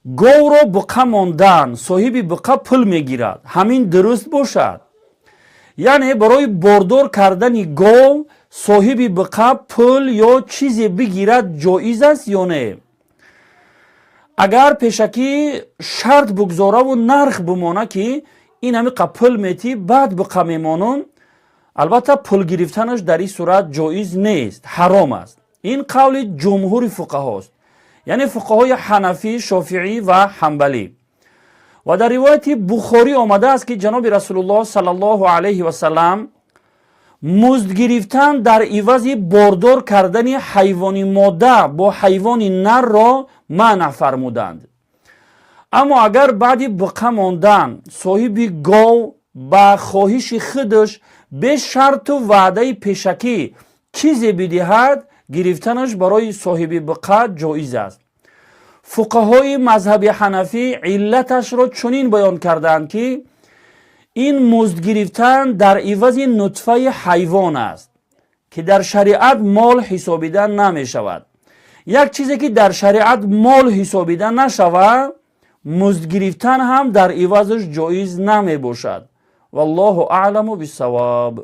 Говро буқа мондан, соҳиби буқа пул мегирад, ҳамин дуруст бошад? Яъне барои бордор кардани гов соҳиби буқа пул ё чизе бигирад, ҷоиз аст ё не? Агар пешакӣ шарт бугзораву нарх бимона, ки ин ҳамиқа пул метӣ, баъд буқа мемонум, албатта, пул гирифтанаш дар ин сурат ҷоиз нест, ҳаром аст. Ин қавли ҷумҳури фуқаҳост, яъне фуқаҳои ҳанафӣ, шофиӣ ва ҳамбалӣ. Ва дар ривояти Бухорӣ омадааст, ки ҷаноби Расулуллоҳ саллаллоҳу алайҳи васалам музд гирифтан дар ивази бордор кардани ҳайвони мода бо ҳайвони нарро манъ фармуданд. Аммо агар баъди буқа мондан соҳиби гов ба хоҳиши худаш бе шарту ваъдаи пешакӣ чизе бидиҳад, гирифтанаш барои соҳиби буқа ҷоиз аст. Фуқаҳои мазҳаби ҳанафӣ иллаташро чунин баён кардаанд, ки ин музд гирифтан дар ивази нутфаи ҳайвон аст, ки дар шариат мол ҳисобида намешавад. Як чизе ки дар шариат мол ҳисобида нашавад, музд гирифтан ҳам дар ивазаш ҷоиз намебошад. Валлоҳу аъламу биссавоб.